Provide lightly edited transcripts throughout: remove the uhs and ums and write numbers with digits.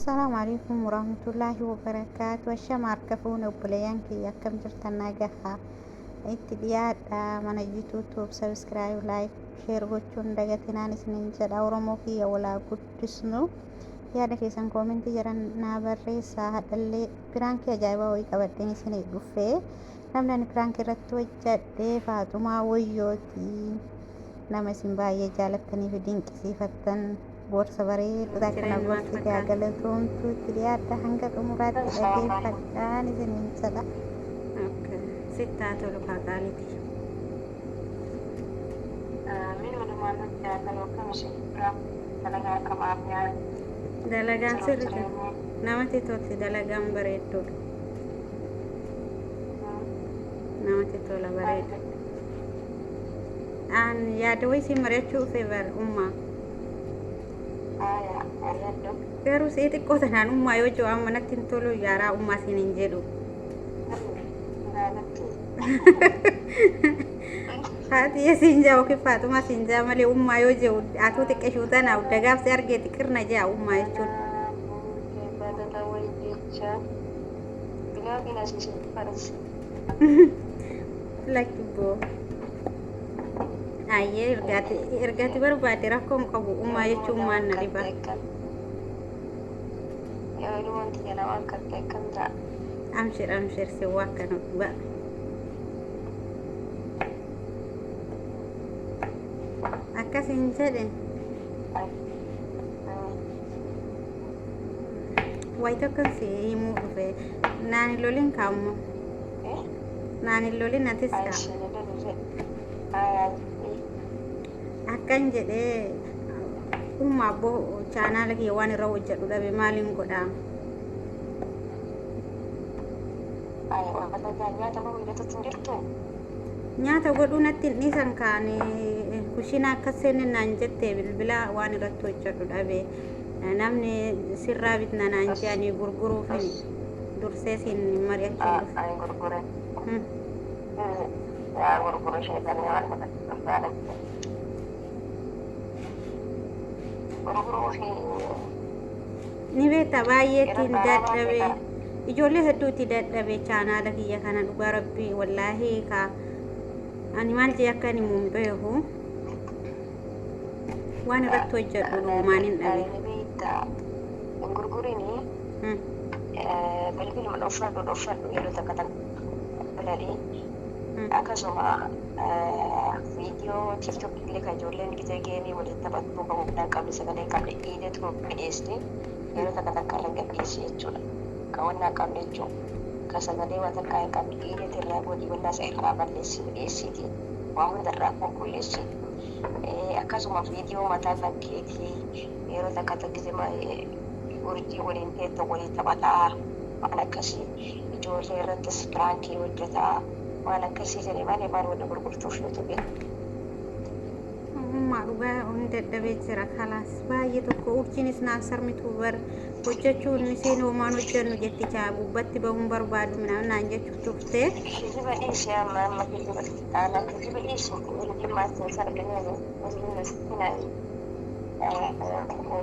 Assalaamu alaikum warahmatullaahi wabarakaatu. Ashama harka fuune obboleeyyan kiyya, akkam jirtan? Nagaha? Itti dhiyaadha, mana YouTube subscribe, like, share gochuun dagatinaan isiniin jedha. Oromoo kiyya, walaa guddisnu. Yaada keessan koomentii jedhan naa barreessaa. Hadhallee piraankii ajaa'ibaa wayii qabadheen isinii dhufe. Namni ani piraankii irratti hojjedhe Faaxumaa Wayyooti. Nama isin baay'ee jaalattanii fi dinqisiifattan, gorsa bareedaa kana Jireenya maal gorsite. Fakkaata? Galatoomtuu, itti dhiyaadha, hanga xumuraatti dhageeffadhaan isiniin jedha. Okay. Sittaa tolu kaaqaaliiti. Min walumaan nutti haasa'u, akkam ishee bira dalagaa akkam aafiyaa? Dalagaan jiruuf sirriitti jireenyi? Namatti tolti, dalagaan bareedduudha. Namatti tola, bareeda. Aan yaada wayii siin mari'achuu dhufe bar, ummaa. Aayaa, ari'adhu. Garuu si'ii xiqqoo tanaan ummaa yoo jiru amma natti hin tolu, yaaraa ummaa siin hin jedhu. Gaalatti. Haati siin jaa yookiin Faaxumaa siin jaa malee, ummaa yoo jiru atuu xiqqishuu tana dagaaf si argeeti qirna jaa ummaa jechuun. Badata wayii jecha biloogiin asii faris. Lakki boo. Ayyee, ergaati ergaati barbaade, rakkoo hin qabu, ummaa jechuun maan na dhiba. Yoo ilmoon tiyya nama akkatte akkam ta'a? Amshir, amshir, si waa akkana dhugaa. Akkas hin jedhe. Wayi tokkon si himuu dhufe. Naan hin lolin kaammoo. Naan hin lolin atis kaa. Aisha ni lolu jedhe. Aayaa. Akkan jedhee umma, abboo, chaanaala kiyya waan irra hojjedhu dhabe, maaliin godhaa? Aayaa, nyaata moo hojjetutti hin jirtu? Nyaata godhuu natti hin dhiisan kaan, kushiina akkas seenne naan jette, bilbila waan irratti hojjedhu dhabe. Namni sirraa bitna naan jedhanii gurguruufin dursee siin mari'achuun dhufe. Ani gurgure. Yaa gurguru sheekanii waan godhatu. Gurguruu fi Ni beekta, baay'eetiin Yeroo dadhabe. gabaabaa. Ijoollee hedduutti dadhabe chaanaala kiyya kana, dhugaa rabbii, wallaahi ka ani maal jee akka ani hin beeku, waan irratti hojjedhu dhugumaan hin dhabe. Ani beekta, hin gurgurini. Bilbiluma dhuunfadhu dhuunfadhu, yeroo takka takka bilalii. Akkasuma viidiyoo TikTok illee kan ijoolleen gisee geemii waliin taphattu, kan humna hin qabne, sagalee hin qabne dhiideetu midheesti, yeroo takka takka irra gadhiisi jechuudha. Kan wannaa hin qabne jechuudha. Kan sagalee waa takka hin qabne dhiideetu irraa godhi, wannaa isa irraa balleessi, midheessiiti. Waa hunda irraa qulqulleessi. Akkasuma viidiyoo mataa kan keetii yeroo takka takka gisee urjii waliin teettu waliin taphataa, waan akkasii, ijoollee irrattis piraankii hojjetaa, waan akkasii jedhe malee maal waliin gurgurtuuf yuutuubii. Ummaa, dhugaa hin dadhabee jira, kalaas baay'ee tokko. Urjiinis naan sarmituu bar, hojjechuun isheen homaan hojjennu jettichaa gubbatti bahuun barbaadu minaan naan jechuuf turte. Kijiba dhiisi, amma amma kijiba ana kijiba dhiisi, urjiin maatiin sarbineen, urjiin miskiina,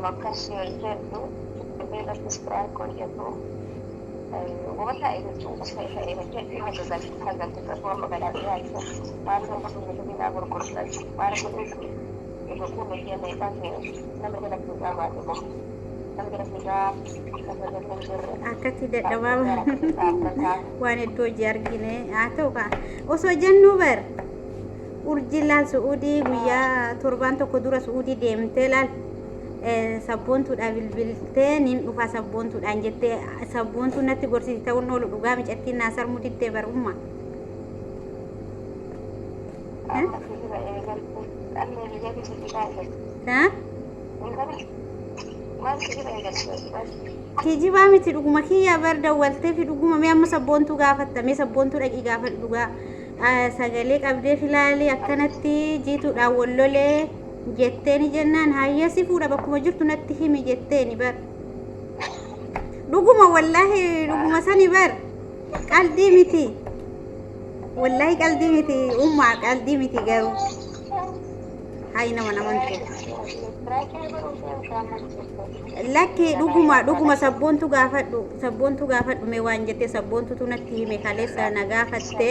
akkasii hojjedhu, ijoollee irrattis piraank hojjedhu. Wanta jechuun gosa ta'e hojjedhu, haga galtu haga galtu magaalaa dhiyaatu maal godhu, yuutuubii naa gurgurtan maal godhuuf, yuutuubii hojjenne baate, nama jala fiigaa baate qofa, nama jala fiigaa lafa irra hin jirre. Akkatti dadhabaa waan hedduu hojii argine haa ta'u kaa osoo jennuu bar, urjii laal Su'uudii guyyaa torbaan tokko dura Su'uudii deemtee, laal, sabboontuudha bilbiltee, nin dhufa sabboontuudhaan jettee, sabboontuu natti gorsiti ta'uun oolu, dhugaa micattiin naa sarmuu diddee bar, umma. Amma kijiba eegalte, dhalli biyya keessa jiraate. Ha? Maal kijiba eegalte? Kijibaa miti, dhuguma kiyyaa bar, dawwaltee fi dhuguma. Mee amma sabboontuu gaafatta, mee sabboontuu dhaqii gaafadhu, dhugaa sagalee qabdee filaalii akkanatti jiituudhaan wallolee jetteeni jennaan, hayyee si fuudha, bakkuma jirtu natti himi jetteeni bar. Dhuguma, wallaahi dhuguma sani bar, qaldii miti, wallaahi qaldii miti, ummaa, qaldii miti garuu. Hayi nama namantu. Lakki dhuguma dhuguma sabboontu gaafadhu sabboontu gaafadhu mee waan jette sabboontutu natti hime kaleessa na gaafatte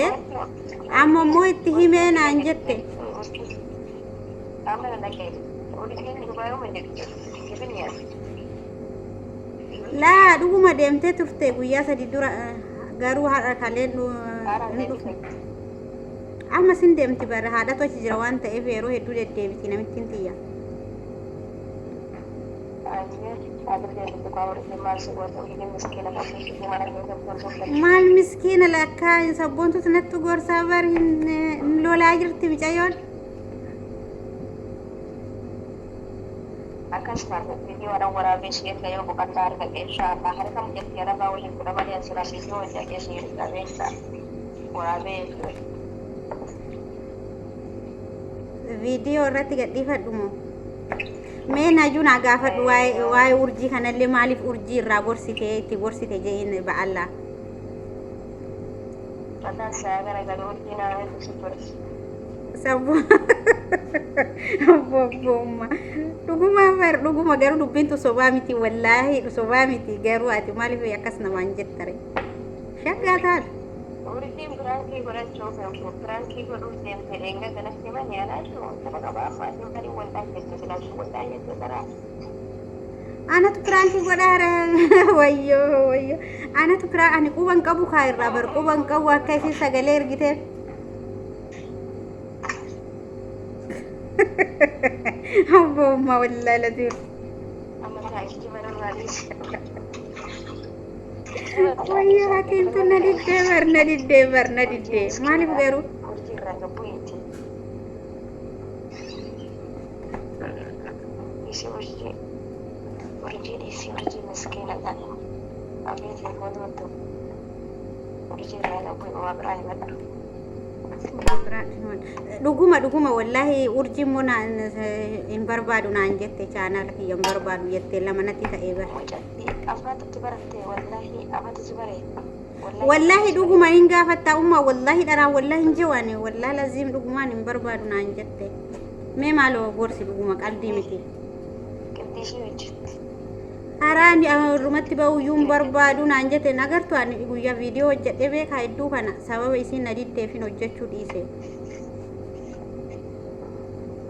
amma immoo itti himee naan jette. Laa dhuguma deemtee turte guyyaa 3 dura garuu har'a kaleen hin dhufne. Amma sin deemti bara haadhatu achi jira waan ta'eef yeroo hedduu deddeebiti namittiin tiyya. Maal miskiina lakkaa hin sabboontutu natti gorsaa bar hin lolaa jirti micayyoon. Akkas taate viidiyoo nan waraabee si erga yoo boqonnaa argadhe inshaallah harka mucattii arabaa waliin kudha malee an silaa viidiyoo hojjadhee si erga beekta waraabee jechuudha. Viidiyoo irratti gadhiifadhu moo? Mee Najuu naa gaafadhu waa'ee waa'ee urjii kanallee maaliif urjii irraa gorsite itti gorsite je'in ba'allaa. Mataan isaa garagalu urjii naa hedduu si gorsi. Sabbo abbo abboomma dhuguma bar dhuguma garuu dubbiin tun sobaa miti wallaahi sobaa miti garuu ati maaliif akkas namaan jettare shaggaa taate. Urjiin piraankii godhachuuf piraankii godhuuf deemte dheengadda natti himani anaa jiru quba qaba amma ati maaliin waldaan jette silaa sun waldaan jette taraa. Anatu piraankii godhaara wayyoo wayyoo anatu piraa ani quban qabu kaa irraa bar quban qabu akka isin sagalee ergiteef. Abboomma wallaahi laziim. Amma taa kijiba nurraa dhiisi. Wayyoo hatiin tun na diddee bar na diddee bar na diddee maaliif garuu. Urjii irraa gabbu'iiti. Dhiisi urjii. Urjii dhiisi urjii miskiina dha. Abeet telefoonumatti urjii irraa gabbu'i waa biraa himadhu. Dhuguma dhuguma wallaahi urjii immoo naan hin barbaadu naan jette chaanaala kiyya hin barbaadu jette lama natti ta'ee bara. Mucatti afaatutti baratte wallaahi afatu si bare. Wallaahi dhuguma hin gaafatta umma wallaahi dharaan wallaahi hin jiru wallaahi laziim dhugumaan hin barbaadu naan jette. Mee maaloo gorsi dhuguma qalbii miti. Qildii ishii hojjetti. Haraan irrumatti ba'uyyuu hin barbaadu naan jette agartu ani guyyaa viidiyoo hojjedhee beekaa hedduu kana sababa isiin na diddeefin hojjechuu dhiise.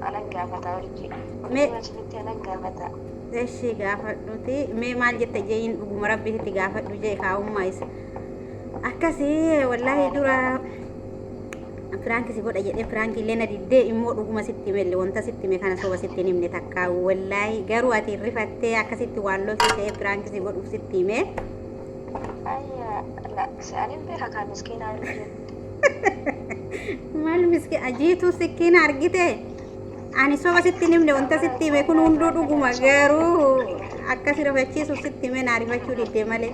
Anan gaafata urjii. Mee- Urjii asirratti anan gaafata. Eshi gaafadhuti mee maal jette jeeyin dhuguma rabbiitti gaafadhu jee kaa'ummaa isa. Akkasii wallaahi dura piraankii si godha jedhee piraankii illee na diddee immoo dhuguma sitti himelle wanta sitti hime kana soba sitti hin himne takkaa wallaahi garuu ati rifattee akkasitti waan loltu ta'ee piraankii si godhuuf sitti hime. Ayya la anin beeka kaa miskiinaa urjii. Maal miski ajiituu sikkiina argite ani soba sitti hin himne wanta sitti hime kun hunduu dhuguma garuu akkasi rifachiisuuf sitti hime na rifachuu diddee malee.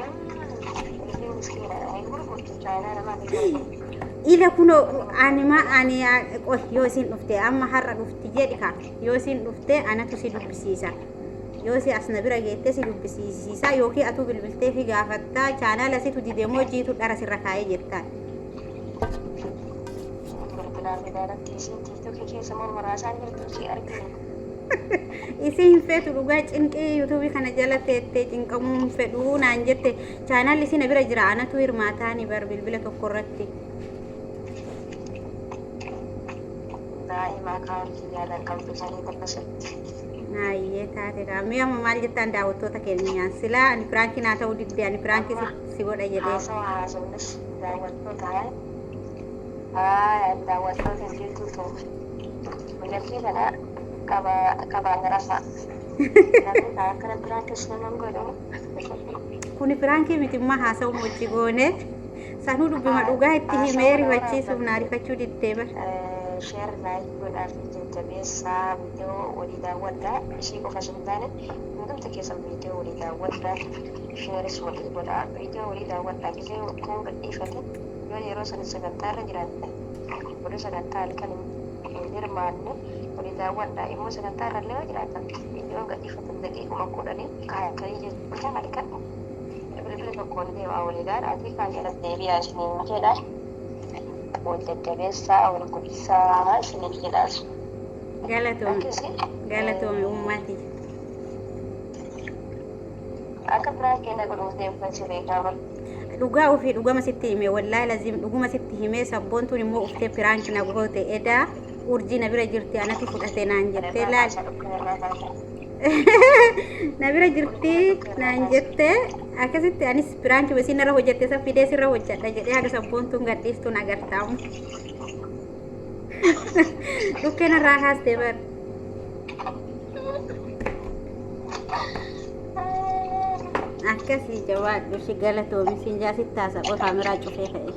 Urjiin miskiina hin gurgurtu chaayinaa namaa ni gurgurtu. Ila kuno ani ma ani qoy yoo isin dhufte amma har'a dhufti jedhi ka yoo isin dhufte anatu si dubbisiisa yoo si as na bira geette si dubbisiisa yookiin atuu bilbiltee fi gaafattaa chaanaala situ dide moo jiitu dhara sirra kaa'ee jettaan. Bilbilaa fi daaratti isiin tiiktookii keessa morma raasaan jirtu isii argine. Isii hin feetu dhugaa cinqii yuutuubii kana jala teettee cinqamuu hin fedhuu naan jette chaanaalli isii na bira jira anatu hirmaataani bar bilbila tokko irratti. Daa'ima kaa urjii yaadan qabdu sanii takkasitti. Ayyee taate kaa mee amma maal jettaan daawwattoota keenyaan silaa ani piraankii naa ta'uu didde ani piraankii si godha jedhee. Haasawa haasofnes daawwattoota haa daawwattoota jirtutu mucattii kana qaba qabaan rafa. Namni kaa akkana piraankis naman godhu. Kuni piraankii miti immoo haasawuma hojii goone sanuu dubbima dhugaa itti himee rifachiisuuf naa rifachuu diddee bar. Share like godhaa fi jajjabeessaa viidiyoo walii daawwadhaa ishii qofa osoo hin taane hundumti keessan viidiyoo walii daawwadhaa shareis walii godhaa viidiyoo walii daawwadhaa gisee kun gadhiifate yoo yeroo sana sagantaa irra jiraatte oduu sagantaa halkan hin hirmaanne walii daawwadhaa immoo sagantaa irra illee yoo jiraatan viidiyoo gadhiifatan daqiiquma 10 kaayatanii jecha halkan bilbila tokkoon deemaa walii gaadhaatii kaan jalatti deebi'aa isiniin jedha. Wal jajjabeessaa, wal guddisaa isiniin jedhaas. Galatoomi. Akkasii. Galatoomi ummati. Akka biraa keenya godhuuf deemtan si beekaa bar. Dhugaa ofii dhugama sitti hime, wallaahi laziim dhuguma sitti hime. Sabboontuun immoo uftee prank na goote. Edaa urjii na bira jirti, anatu fudhate naan jette. Laal, na bira jirti naan jette. Akkasitti anis prank isin irra hojjette isa fidee sirra hojjedha jedhee haga sabboontuun gadhiiftuun agartaamu. Dhukkee narraa kaastee bar. Akkasii, jabaadhu. Shi, galatoomi. Siin jaasitti taasa kaameraa cufee ka'e.